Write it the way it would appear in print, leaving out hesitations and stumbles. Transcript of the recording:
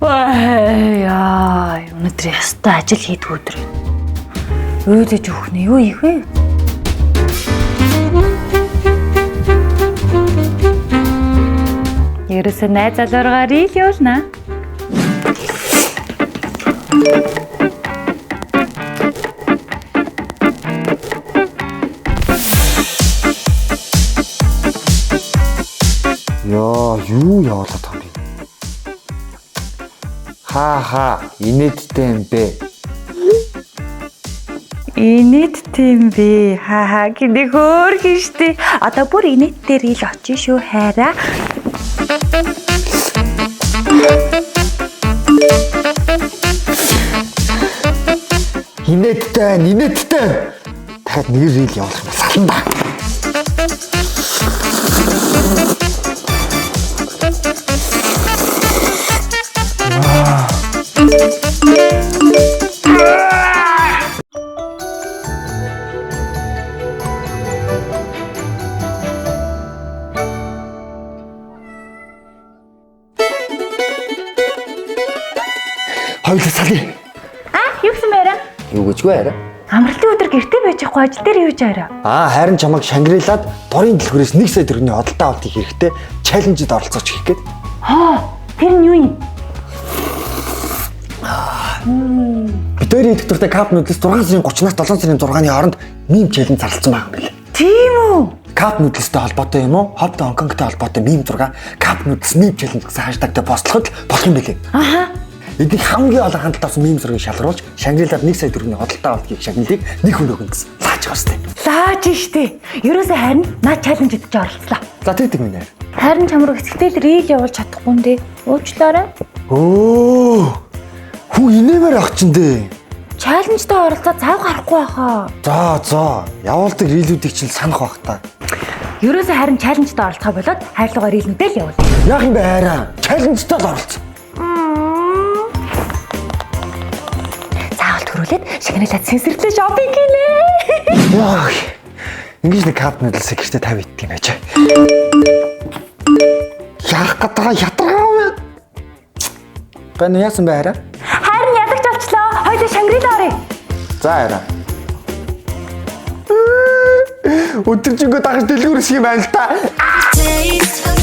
Яа, өнөөдөр ястай ажил хийдэг өдөр. Уйлаж өгөх нь юу их вэ? Ерөөсөө найз залуургаа reel явуулна. Яа, юу явуулаад байгаа юм бэ? Ха ха, инээдтэй юм бэ. Инээдтэй юм бэ? Ха ха гинэ хөөрхөн штэ. Одоо бүр инээдтэй reel очие шүү хайраа. Инээдтэй, инээдтэй. Дахиад нэг reel явуулах юм сална да. Хоёулаа салъя. А, юу гэсэн байраа? Юу гэжгүй арай. Амралтын өдөр гэртээ байж явахгүй ажил дээр юу гэж арай? Аа, харин чамайг Шангрилад дорын дэлгүүрээс 1 сая төгрөгийн худалдаа авалт хийх хэрэгтэй challenge д оролцооч хийх гээд. Хоо, тэр нь юу юм? Бид хоёрын идэвхтэй Cup Noodles 6 сарын 30-наас 7 сарын 6-ны хооронд meme challenge зарласан байгаа юм билээ. Тийм үү? Cup Noodles-тэй холбоотой юм уу? Ховд Хонконгтой холбоотой meme зураг Cup Noodles meme challenge гэсэн hashtag тай post лоход л болох юм билээ. Аха. Эднийг хамгийн олон хандлт авсан meme зургийг шалгаруулж Шангрилад 1 сая төгрөгийн худалдаа авалт хийх шагналыг нэг хүн өгнө гэсэн лааж байгаа сте. Лааж штэ. Ерөөсөө харин наа challenge д чи оролцлоо. За тэгдэг минь нэр. Харин чам руу хэсэгтэл reel явуулж чадахгүй юм дээ. Уучлаарай. Өө. Хүн инээмээр ах чинь дээ. Challenge д оролцоод зав гарахгүй байхаа. За за явуулдаг reel үүдийг чинь санах бах та. Ерөөсөө харин challenge д оролцохоо болоод хайрлуугаа reel нүүдээ л явуул. Яах юм бэ хайраа? Challenge тай л оролцсон. Заавал төрүүлээд Шангрилад сэнсэрлээ shopping хийлээ. Яа. Ингэж нэг Cup Noodles гэртээ 50 иддэг юм байж. Яах гэдэг ядаргаа вэ? Гэнэ яасан бэ хайраа? Харин ялагч болчлоо. Хоёулаа Шангрила оръё. За хайраа. Өдөржингөө дагаж дэлгүүр хэсэг юм байна л та. Taste